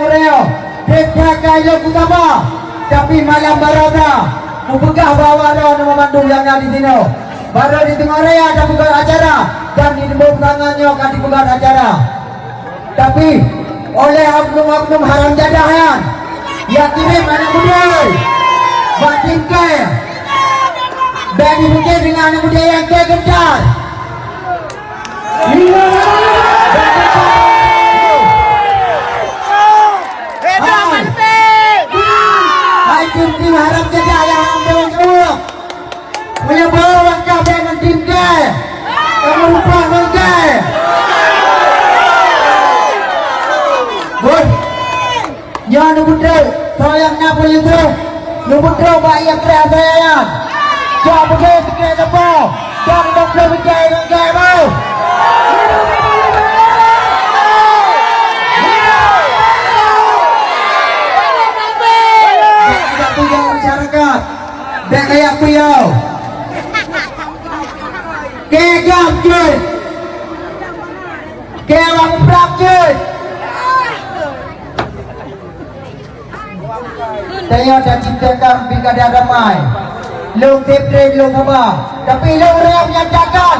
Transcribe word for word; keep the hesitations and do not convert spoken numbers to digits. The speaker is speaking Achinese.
Nyoe, treb that ka ilôn kusaba, tapi malam baroesa mupeugah bahwa droeneuh mandum nyang na disinoe. Barô di teungoh raya tapeugöt acara dan di teumpat peutangan nyoe ka jipeugöt acara. Tapi, oleh oknum-oknum haram jadah nyan, nyang kirém aneuk beudôh bak tim kèe, bèk jipike deungon aneuk beudôh nyang kèe geutar. Hai tim-tim haram jadah nyang hana tanggung jaweueb. Meunyoe bak ka bèk ngon tim kèe, kamoe lumpah ngon kèe. Woi, nyoe neubeudôh, soe nyang na peue Yusuf, neubeudôh bak ie preh asai nyan. Jak beugèt sikèe teupeu, jak lima ploh bingkai ngon kèe beuh. Bèk kajak peugah masyarakat. Bèk kajak peugah. Kèe gam jeuet. Kèe awak muprang jeuet. Tanyoe taciptakan pilkada damai. Lôn sép treb lôn saba. Tapi lôn ureueng nyatakan